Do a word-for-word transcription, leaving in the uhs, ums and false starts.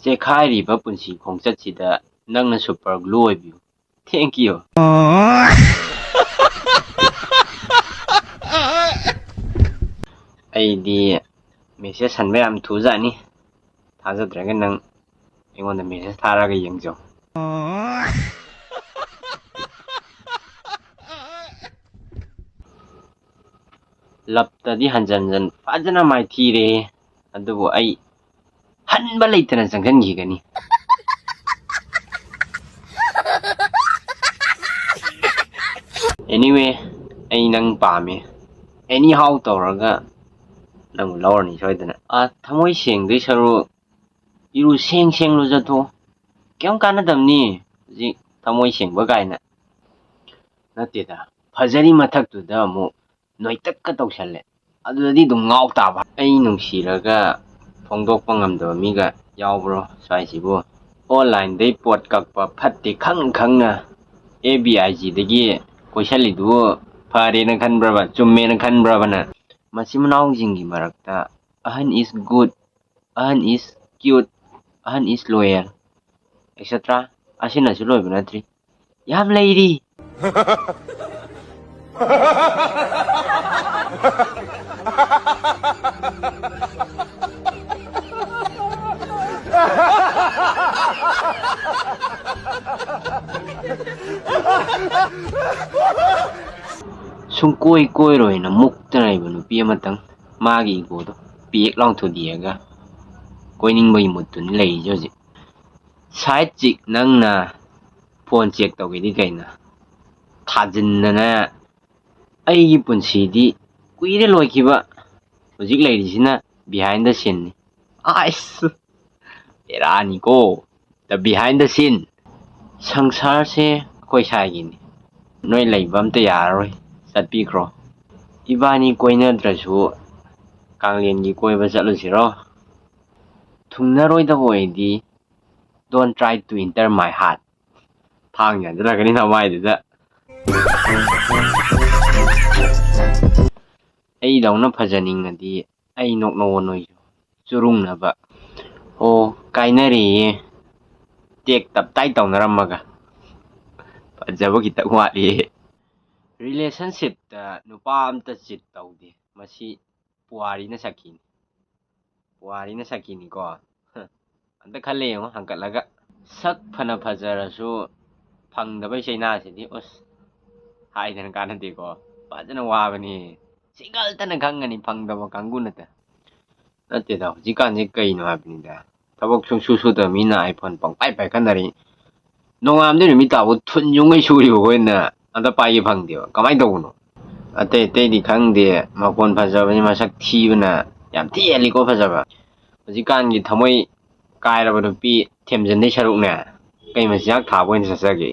ꯆꯦꯈꯥꯏꯔꯤꯕ ꯄꯨꯟꯁꯤ ꯈꯣꯡꯆꯠꯁꯤꯗ ꯅꯪꯅ super glue ꯑꯣꯏꯕꯤꯌꯨ꯫ Thank you꯫ ꯑꯩꯗꯤ message ꯍꯟꯕ ꯌꯥꯝ ꯊꯨꯖꯥꯠꯅꯤ꯫ ꯊꯥꯖꯗ꯭ꯔꯒ ꯅꯪ ꯑꯩꯉꯣꯟꯗ message ꯊꯥꯔꯒ ꯌꯦꯡꯖꯧ꯫ Loveꯇꯗꯤ ꯍꯟꯖꯟ ꯍꯟꯖꯟ ꯐꯖꯅ ꯃꯥꯏꯊꯤꯔꯦ, ꯑꯗꯨꯕꯨ ꯑꯩ ꯍꯟꯕ ꯂꯩꯇꯅ ꯆꯪꯁꯤꯟꯈꯤꯒꯅꯤ꯫ Anyway, ꯑꯩ ꯅꯪ ꯄꯥꯝꯃꯦ꯫ Anyhow ꯇꯧꯔꯒ ꯅꯪꯕꯨ ꯂꯧꯔꯅꯤ ꯁꯣꯏꯗꯅ꯫ ꯑ, ꯊꯃꯣꯏ ꯁꯦꯡꯗꯣꯏ ꯁꯔꯨꯛ ꯏꯔꯨ ꯁꯦꯡ ꯁꯦꯡ ꯂꯨꯖꯊꯣꯛꯑꯣ꯫ ꯀꯩꯝ ꯀꯥꯟꯅꯗꯕꯅꯤ ꯍꯧꯖꯤꯛ ꯊꯃꯣꯏ ꯁꯦꯡꯕ ꯀꯥꯏꯅ꯫ ꯅꯠꯇꯦꯗ, ꯐꯖꯔꯤ ꯃꯊꯛꯇꯨꯗ ꯑꯃꯨꯛ ꯅꯣꯏꯇꯛꯀ ꯇꯧꯁꯜꯂꯦ꯫ ꯑꯗꯨꯗꯗꯤ ꯑꯗꯨꯝ ꯉꯥꯎ ꯇꯥꯕ꯫ ꯑꯩ ꯅꯨꯡꯁꯤꯔꯒ ꯐꯣꯡꯗꯣꯛꯄ ꯉꯝꯗꯕ ꯃꯤꯒ ꯌꯥꯎꯕ꯭ꯔꯣ ꯁ꯭ꯋꯥꯏꯁꯤꯕꯨ? Onlineꯗꯩ ꯄꯣꯠ ꯀꯛꯄ ꯐꯠꯇꯦ ꯈꯪ ꯈꯪꯅ F B I Gꯗꯒꯤ ꯀꯣꯏꯁꯜꯂꯤꯗꯨꯕꯨ ꯐꯔꯦꯅ ꯈꯟꯕ꯭ꯔꯕ, ꯆꯨꯝꯃꯦꯅ ꯈꯟꯕ꯭ꯔꯕ ꯅꯪ? ꯃꯆꯤꯟ ꯃꯅꯥꯎꯁꯤꯡꯒꯤ ꯃꯔꯛꯇ ꯑꯍꯟ is good, ꯑꯍꯟ is cute, ꯑꯍꯟ is loyal, et cetera ꯑꯁꯤꯅꯁꯨ ꯂꯣꯏꯕ ꯅꯠꯇ꯭ꯔꯤ꯫ ꯌꯥꯝ ꯂꯩꯔꯤ꯫ ꯁꯨꯡꯀꯣꯏ ꯀꯣꯏꯔꯣꯏꯅ ꯃꯨꯛꯇꯅ ꯂꯩꯕ ꯅꯨꯄꯤ ꯑꯃꯇꯪ, ꯃꯥꯒꯤ egoꯗꯣ ꯄꯦꯛ ꯂꯥꯎ ꯊꯨꯗꯦꯛꯑꯒ ꯀꯣꯏꯅꯤꯡꯕꯒꯤ moodꯇꯨꯅꯤ ꯂꯩꯔꯤꯁꯦ ꯍꯧꯖꯤꯛ꯫ Side chick ꯅꯪꯅ phone check ꯇꯧꯒꯦꯗꯤ ꯀꯩꯅꯣ? ꯊꯥꯖꯤꯟꯗꯅ꯫ ꯑꯩꯒꯤ ꯄꯨꯟꯁꯤꯗꯤ ꯀꯨꯏꯔꯦ ꯂꯣꯏꯈꯤꯕ꯫ ꯍꯧꯖꯤꯛ ꯂꯩꯔꯤꯁꯤꯅ behind the sceneꯅꯤ꯫ ꯑꯥꯏꯁ! ꯕꯦꯔꯥꯅꯤꯀꯣ꯫ The behind the scene꯫ ꯁꯪꯁꯥꯔꯁꯦ ꯑꯩꯈꯣꯏ ꯁꯥꯏꯒꯤꯅꯤ꯫ ꯅꯣꯏ ꯂꯩꯕ ꯑꯝꯇ ꯌꯥꯔꯔꯣꯏ꯫ ꯆꯠꯄꯤꯈ꯭ꯔꯣ꯫ ꯏꯕꯥꯅꯤ ꯀꯣꯏꯅꯗ꯭ꯔꯁꯨ ꯀꯥꯡꯂꯦꯟꯒꯤ ꯀꯣꯏꯕ ꯆꯠꯂꯨꯁꯤꯔꯣ? ꯊꯨꯡꯅꯔꯣꯏꯗꯕ ꯑꯣꯏꯔꯗꯤ don't try to enter my heart꯫ ꯊꯥꯡ ꯌꯥꯟꯁꯤꯜꯂꯛꯀꯅꯤ ꯅꯃꯥꯏꯗꯨꯗ꯫ ꯑꯩꯗꯧꯅ ꯐꯖꯅꯤꯡꯉꯗꯤ ꯑꯩ ꯅꯣꯛꯅꯧꯑꯣ ꯅꯣꯏꯁꯨ꯫ ꯆꯨꯔꯨꯡꯅꯕ꯫ ꯑꯣ, ꯀꯥꯏꯅꯔꯦꯌꯦ꯫ ꯇꯦꯛ ꯇꯞꯇꯥꯏ ꯇꯧꯅꯔꯝꯃꯒ꯫ ꯐꯖꯕ ꯈꯤꯇꯪ ꯋꯥꯠꯂꯤꯌꯦ꯫ ꯔꯤꯂꯦꯁꯟꯁꯤꯞꯇ ꯅꯨꯄꯥ ꯑꯝꯇ ꯆꯤꯠ ꯇꯧꯗꯦ꯫ ꯃꯁꯤ ꯄꯨꯋꯥꯔꯤꯅ ꯁꯥꯈꯤꯅꯤ꯫ ꯄꯨꯋꯥꯔꯤꯅ ꯁꯥꯈꯤꯅꯤꯀꯣ꯫ ꯑꯝꯇ ꯈꯜꯂꯦ ꯌꯦꯡꯉꯣ ꯍꯪꯀꯠꯂꯒ꯫ ꯁꯛ ꯐꯅ ꯐꯖꯔꯁꯨ ꯐꯪꯗꯕꯩ ꯆꯩꯅꯥꯁꯤꯗꯤ ꯎꯁ ꯍꯥꯏꯗꯅ ꯀꯥꯟꯅꯗꯦꯀꯣ꯫ ꯐꯖꯅ ꯋꯥꯕꯅꯤ꯫ ꯁꯤꯡꯒꯜꯇꯅ ꯈꯪꯒꯅꯤ ꯐꯪꯗꯕ ꯀꯥꯡꯕꯨꯅꯇ꯫ ꯅꯠꯇꯦꯗ, ꯍꯧꯖꯤꯛꯀꯥꯟꯁꯤ ꯀꯩꯅꯣ ꯍꯥꯏꯕꯅꯤꯗ꯫ ꯊꯕꯛ ꯁꯨꯡꯁꯨ ꯁꯨꯗꯕ ꯃꯤꯅ iPhone ꯄꯪꯄꯥꯏ ꯄꯥꯏꯈꯠꯅꯔꯤ꯫ ꯅꯣꯡꯉꯥꯟꯕꯗꯩ ꯅꯨꯃꯤꯠ ꯇꯥꯕꯨ ꯊꯨꯟ ꯌꯨꯡꯉꯩ ꯁꯨꯔꯤꯕ ꯑꯩꯈꯣꯏꯅ ꯑꯝꯇ ꯄꯥꯏꯒꯦ ꯐꯪꯗꯦꯕ꯫ ꯀꯃꯥꯏꯅ ꯇꯧꯕꯅꯣ? ꯑꯇꯩ ꯑꯇꯩꯗꯤ ꯈꯪꯗꯦ, ꯃꯈꯣꯟ ꯐꯖꯕꯅꯤ, ꯃꯁꯛ ꯊꯤꯕꯅ ꯌꯥꯝ ꯊꯤ ꯍꯦꯜꯂꯤꯀꯣ ꯐꯖꯕ꯫ ꯍꯧꯖꯤꯛꯀꯥꯟꯒꯤ ꯊꯃꯣꯏ ꯀꯥꯏꯔꯕ ꯅꯨꯄꯤ ꯊꯦꯝꯖꯤꯟꯗꯩ ꯁꯔꯨꯛꯅꯦ, ꯀꯩ ꯃꯆꯤꯟꯖꯥꯛ ꯊꯥꯕ ꯑꯣꯏꯅ ꯆꯠꯆꯒꯦ?